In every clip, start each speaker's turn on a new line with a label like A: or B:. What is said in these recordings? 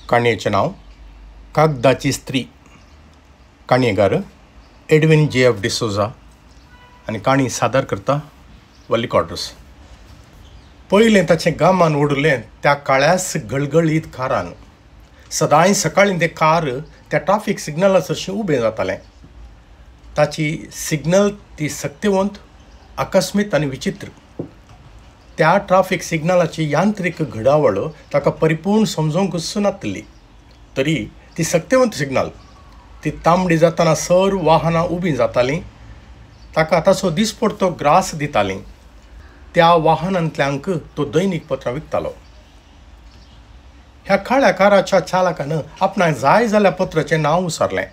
A: काणयेचें नांव कागदाची स्त्री. काणयेगार एडविन जे एफ डिसोजा आनी काणी सादर करता वल्ली क्वाड्रस. पयलें ताचें गामान ओडलें त्या काळ्यास गळगळीत कारान. सदांय सकाळीं तें कार त्या ट्राफीक सिग्नला सरशीं उबें जातालें. ताची सिग्नल ती सक्तेवंत, आकस्मीत आनी विचित्र. त्या ट्राफीक सिग्नलाची यांत्रीक घडावळ ताका परिपूर्ण समजूंकच नातली, तरी ती सक्तेवंत सिग्नल. ती तांबडी जातना सर वाहनां उबीं जातालीं, ताका ताचो दिसपडतो ग्रास दितालीं. त्या वाहनांतल्यांक तो दैनीक पत्रां विकतालो. ह्या काळ्या काराच्या चालकान आपणाक जाय जाल्यार पत्राचें नांव विचारलें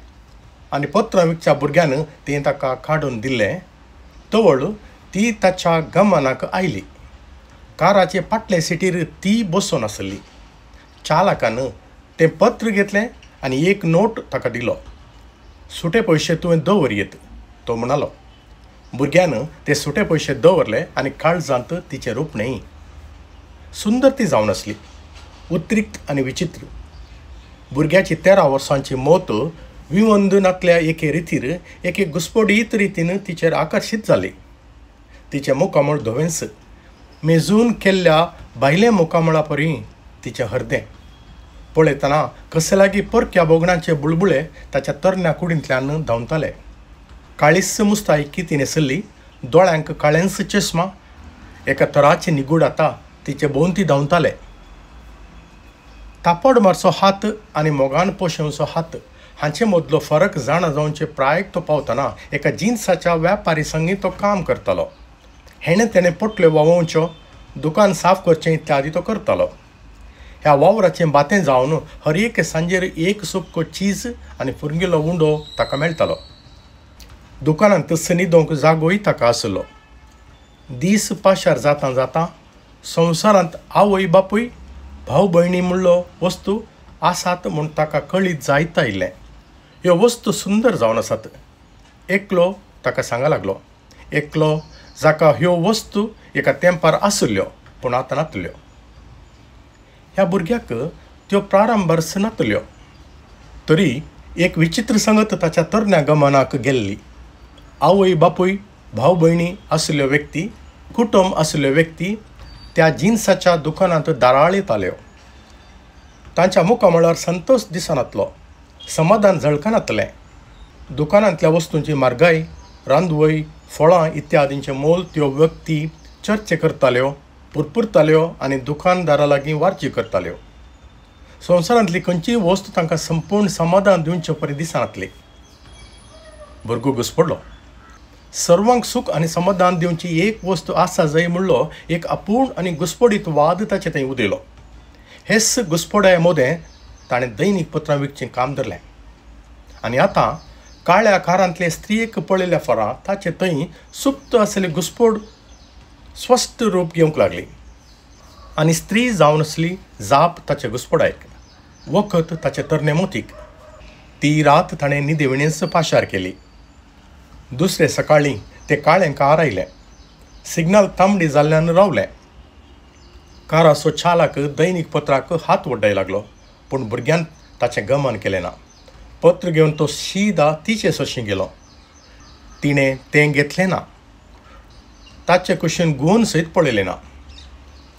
A: आनी पत्रां विकच्या भुरग्यान तें ताका काडून दिल्लें. तवळ ती ताच्या गमनाक आयली. काराचे फाटले सिटीर ती बसून आसली. चालकान तें पत्र घेतलें आनी एक नोट ताका दिलो. सुटे पयशे तुवें दवर येत, तो म्हणालो. भुरग्यान ते सुटे पयशे दवरले आनी काळजांत तिचें रूप न्हय सुंदर ती जावन आसली, उतरिक्त आनी विचित्र. भुरग्याची 13 वर्सांची मौत विवंद नातल्या एके रितीर, एके घुस्पडीत रितीन तिचेर आकर्शीत जाली. तिचें मुखामळ धवेंच, मेजून केल्ल्या भायले मुखामळा परी तिचें हरदें. पळयतना कसे लागीं परक्या भोगणाचे बुळबुळे ताच्या तरण्या कुडींतल्यान धांवताले. काळीच मुस्तायकी ती न्हेसल्ली, दोळ्यांक काळेंच चश्मा, एका तराचे निगूड आतां तिचे भोंवती धांवताले. तापड मारचो हात आनी मोगान पोशेवचो हात हांचे मदलो फरक जाणा जावचे प्रायक तो पावतना एका जिन्साच्या व्यापारी संगी तो काम करतालो. हेणें तेणें पोटल्यो व्हांवोवच्यो, दुकान साफ करचें इत्यादी तो करतालो. ह्या वावराचें बातें जावन हर एक सांजेर एक सुपको चीज आनी फुरंगेलो उंडो ताका मेळटालो. दुकानांत न्हिदोंक जागोय ताका आसलो. दीस पाशार जाता जाता संवसारांत आवय बापूय, भाव भयणी म्हणलो वस्तू आसात म्हूण ताका कळीत जायत आयिल्लें. ह्यो वस्तू सुंदर जावन आसात, एकलो ताका सांगा लागलो. एकलो जाका ह्यो वस्तू एका तेंपार आसल्यो पूण आतां नातल्यो. ह्या भुरग्याक त्यो प्रारंभार नातल्यो, तरी एक विचित्र संगत ताच्या तरण्या गमनाक गेल्ली. आवय बापूय, भाव भयणी आसल्यो व्यक्ती, कुटुंब आसल्यो व्यक्ती त्या जिन्साच्या दुकानांत दाराळ येताल्यो. तांच्या मुखामळार संतोष दिसनातलो, समाधान झळकनातलें. दुकानांतल्या वस्तूंची म्हारगाय, रांदवय, फळां इत्यादींचें मोल त्यो व्यक्ती चर्चे करताल्यो, पुरपुरताल्यो आनी दुकानदारा लागीं वार्ची करताल्यो. संवसारांतली खंयचीय वस्त तांकां संपूर्ण समाधान दिवचे परी दिसनातली. भुरगो घुसपडलो. सर्वांक सूख आनी समाधान दिवची एक वस्तू आसा जाय म्हणलो एक आपूण आनी घुसपडीत वाद ताचे थंय उदयलो. हेच घुसपडाय मोदें ताणें दैनीक पत्रां विकचें काम धरलें आनी आतां काळ्या कारांतले स्त्रियेक पळयल्या फरा ताचे थंय सुप्त आसली घुसपड स्पश्ट रूप घेवंक लागली आनी स्त्री जावन आसली जाप ताचे घुसपडायक, वखद ताचे तरणे मोतीक. ती रात ताणें न्हिदेविणेच पाशार केली. दुसरे सकाळीं तें काळें कार आयलें. सिग्नल तांबडी जाल्ल्यान रावलें. काराचो चालक दैनीक पत्राक हात ओड्डाय लागलो, पूण भुरग्यान ताचें गमन केलें ना. पत्र घेवन तो सीदा तिचे सरशीं गेलो. तिणें तें घेतलें ना, ताचे कुशीन गुवन सयत पळयलें ना.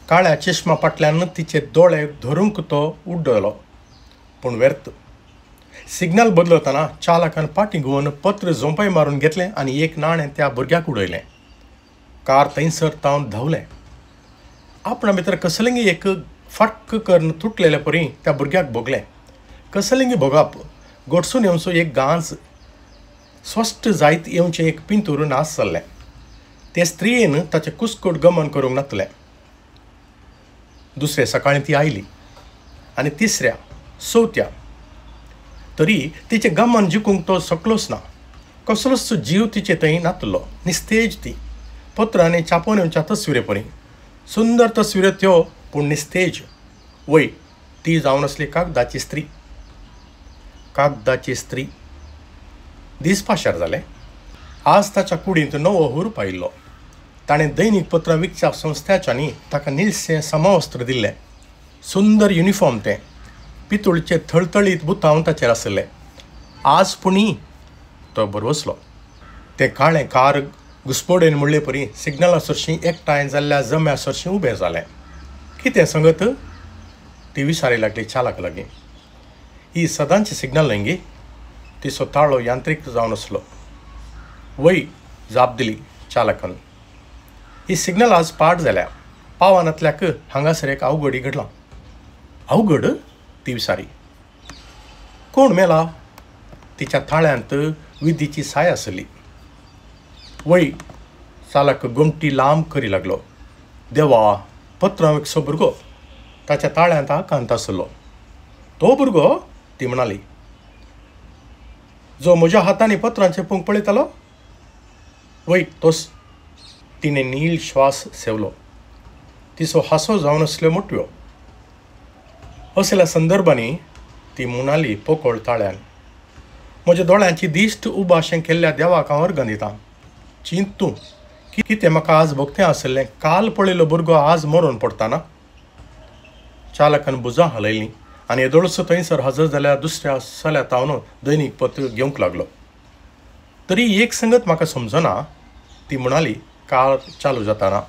A: काळ्या चश्मा फाटल्यान तिचे दोळे धरूंक तो उड्डलो, पूण व्यर्थ. सिग्नल बदलतना चालकान फाटीं घुंवन पत्र झोंपय मारून घेतलें आनी एक नाणें त्या भुरग्याक उडयलें. कार थंयसर तावन धांवलें. आपणा भितर कसलेंगी एक फाटक करून तुटलेले परी त्या भुरग्याक भोगलें. कसलेंगी भोगप, गोडसून येवचो एक गांज, स्पश्ट जायत येवचें एक पिंतूर नास जाल्लें. ते स्त्रियेन ताचें कुस्कूट गमन करूंक नातलें. दुसरे सकाळीं ती आयली आनी तिसऱ्या, चवथ्या, तरी तिचें गमन जिखूंक तो शकलोच ना. कसलोच जीव तिचे थंय नातलो. निस्तेज ती, पत्रांनी छापून येवच्या तस्विरे परी सुंदर तस्विरो त्यो, पूण निस्तेज. वय, ती जावन आसली कागदाची स्त्री. कागदाची स्त्री. दीस पाशार जाले. आज ताच्या कुडींत नवो हुरूप आयिल्लो. ताणें दैनीक पत्रां विकच्या संस्थाच्यांनी ताका निळशें समवस्त्र दिल्लें. सुंदर युनिफॉर्म तें. पितूळचे थळथळीत बुतांव ताचेर आसले. आज पुणी तो बरवसलो. तें काळें कार घुसपोडेन म्हणले परी सिग्नला सरशीं एकठांय जाल्ल्या जम्या सरशीं उबें जालें. कितें संगत? ती विचारी लागली चालक लागीं. ही सदांची सिग्नल न्हय गे? तिचो ताळो यांत्रीक जावन आसलो. वय, जाप दिली चालकान. ही सिग्नल आज पाड जाल्या. पावनातल्याक हांगासर एक अवघडी घडलां. अवघड? ती विचारी. कोण मेला? तिच्या थाळ्यांत विधीची साय आसली. वय, चालक गोमटी लांब करी लागलो. देवा, पत्रां एकसो भुरगो. ताच्या ताळ्यांत आकांत आसलो. तो भुरगो? ती म्हणाली. जो म्हज्या हातांनी पत्रांचे पूंक पळयतालो? वय, तोच. तिणें नील श्वास सेवलो. तिचो हांसो जावन आसल्यो मोटव्यो. असल्या संदर्भांनी ती म्हणाली पोकळ ताळ्यान, म्हज्या दोळ्यांची दिश्ट उबाशें केल्ल्या देवाक हांव अर्गां दितां. चिंत तूं, कितें म्हाका आज भोगतें आसलें. काल पळयलो भुरगो आज मरून पडटाना. चालकान भुजां हालयलीं आनी येदोळसो थंयसर हजर जाल्यार दुसऱ्या चल्या तावन दैनीक पत्र घेवंक लागलो. तरी एक संगत म्हाका समजना, ती म्हणाली कार चालू जाताना.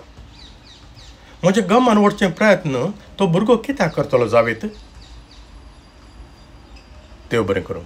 A: म्हजें गमान ओडचे प्रयत्न तो भुरगो कित्याक करतलो जावेत? देव बरें करूं.